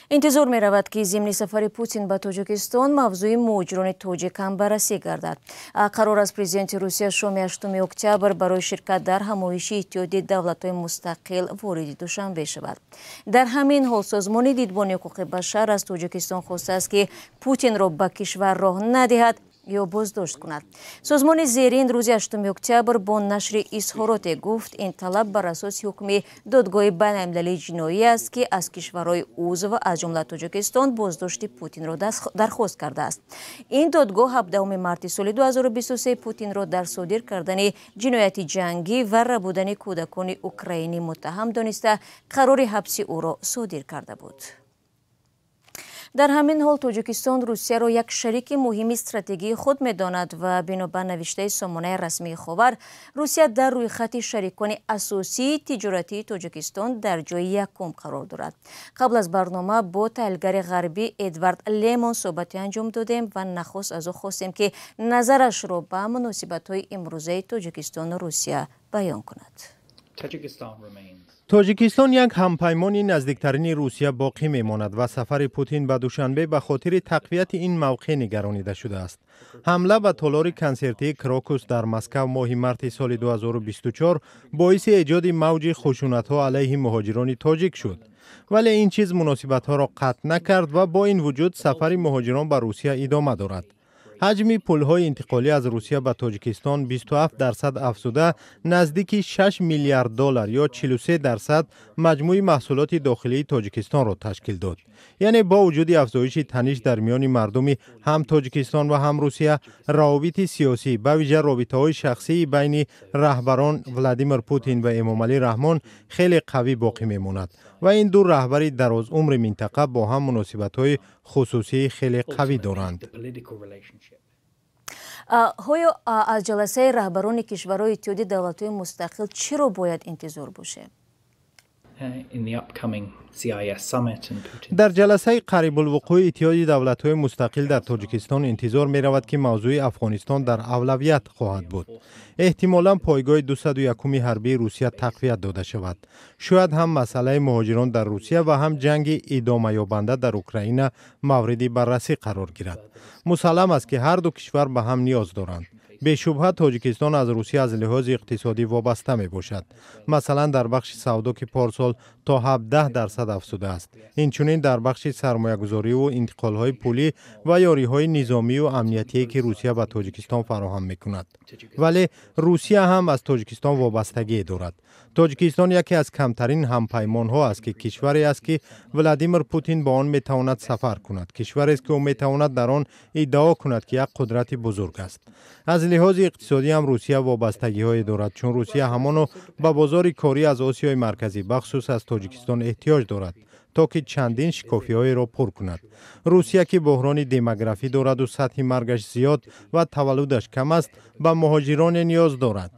Интизор меравад, ки зимни сафари Путин ба Тоҷикистон мавзӯи муҳоҷирони тоҷик ҳам баррасӣ гардад. Қарор аст, президенти Русия шоми 8 октябр барои ширкат дар ҳамоиши Иттиҳоди давлатҳои мустақил вориди Душанбе шавад. Дар ҳамин ҳол созмони Дидбони ҳуқуқи башар аз Тоҷикистон хостааст, ки Путинро ба кишвар роҳ надиҳад ё боздошт кунад. Созмони зерин рӯзи 8 октябр бо нашри изҳороте гуфт, ин талаб бар асоси ҳукми Додгоҳи байналмилалии ҷиноӣ аст, ки аз кишварҳои узв, аз ҷумла Тоҷикистон, боздошти Путинро дархост кардааст. Ин додгоҳ 17 марти соли 2023 Путинро дар содир кардани ҷинояти ҷангӣ ва рабудани кӯдакони украинӣ муттаҳам дониста, қарори ҳабси ӯро содир карда буд. Дар ҳамин ҳол Тоҷикистон Русияро як шарики муҳими стратегии худ медонад ва бино ба навиштаи сомонаи расмии Ховар, Русия дар рӯйхати шарикони асосии тиҷоратии Тоҷикистон дар ҷои якум қарор дорад. Қабл аз барнома бо таҳлилгари ғарбӣ Эдвард Лемон суҳбате анҷом додем ва нахуст аз ӯ хостем, ки назарашро ба муносибатҳои имрӯзаи Тоҷикистону Русия баён кунад. Тоҷикистон як ҳампаймони наздиктарини Русия боқӣ мемонад ва сафари Путин ба Душанбе ба хотири тақвияти ин мавқеъ нигаронида шудааст. Ҳамла ба толори консертии Крокус дар Москав моҳи марти соли 2024 боиси эҷоди мавҷи хушунатҳо алайҳи муҳоҷирони тоҷик шуд, вале ин чиз муносибатҳоро қатъ накард ва бо ин вуҷуд сафари муҳоҷирон ба Русия идома дорад. Ҳаҷми пулҳои интиқолӣ аз Русия ба Тоҷикистон 27% афзуда, наздики 6 миллиард доллар ё 43% маҷмӯи маҳсулоти дохилии Тоҷикистонро ташкил дод. Яъне бо вуҷуди афзоиши таниш дар миёни мардуми ҳам Тоҷикистон ва ҳам Русия, равобити сиёсӣ, ба вижа робитаҳои шахсии байни раҳбарон Владимир Путин ва Эмомалӣ Раҳмон хеле қавӣ боқӣ мемонад ва ин ду раҳбари дарозумри минтақа бо ҳам муносибатҳои хусусии хеле қавӣ доранд. Оё аз ҷаласаи раҳбарони кишварҳои Иттиҳоди давлатҳои мустақил чиро бояд интизор бошем? Дар ҷаласаи қарибулвуқӯи Иттиҳоди давлатҳои мустақил дар Тоҷикистон интизор меравад, ки мавзӯи Афғонистон дар авлавият хоҳад буд. Эҳтимолан пойгоҳи 201-уми ҳарбии Русия тақвият дода шавад. Шояд ҳам масъалаи муҳоҷирон дар Русия ва ҳам ҷанги идомаёбанда дар Украина мавриди баррасӣ қарор гирад. Мусаллам аст, ки ҳар ду кишвар ба ҳам ниёз доранд. Бешубҳа, Тоҷикистон аз Русия аз лиҳози иқтисодӣ вобаста мебошад, масалан дар бахши савдо, ки порсол то 17% афзудааст, инчунин дар бахши сармоягузориву интиқолҳои пулӣ ва ёриҳои низомию амниятие, ки Русия ба Тоҷикистон фароҳам мекунад. Вале Русия ҳам аз Тоҷикистон вобастагие дорад. Тоҷикистон яке аз камтарин ҳампаймонҳо аст, ки кишваре аст, ки Владимир Путин ба он метавонад сафар кунад, кишварест, ки ӯ метавонад дар он иддао кунад, ки як қудрати бузург аст. Аз лиҳози иқтисодӣ ҳам Русия вобастагиҳое дорад, чун Русия ҳамоно ба бозори корӣ аз Осиёи Марказӣ, бахусус аз Тоҷикистон, эҳтиёҷ дорад, то ки чандин шикофиҳоеро пур кунад. Русия, ки буҳрони демографӣ дораду сатҳи маргаш зиёд ва таваллудаш кам аст, ба муҳоҷироне ниёз дорад.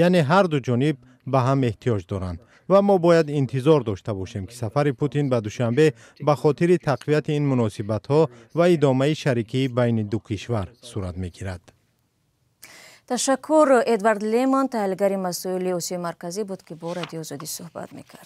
Яъне ҳар ду ҷониб ба ҳам эҳтиёҷ доранд ва мо бояд интизор дошта бошем, ки сафари Путин ба Душанбе ба хотири тақвияти ин муносибатҳо ва идомаи шарикии байни ду кишвар сурат мегирад. Ташаккур. Эдвард Лемон, таҳлилгари масоили Осиёи Марказӣ буд, ки бо Радиои Озодӣ суҳбат мекард.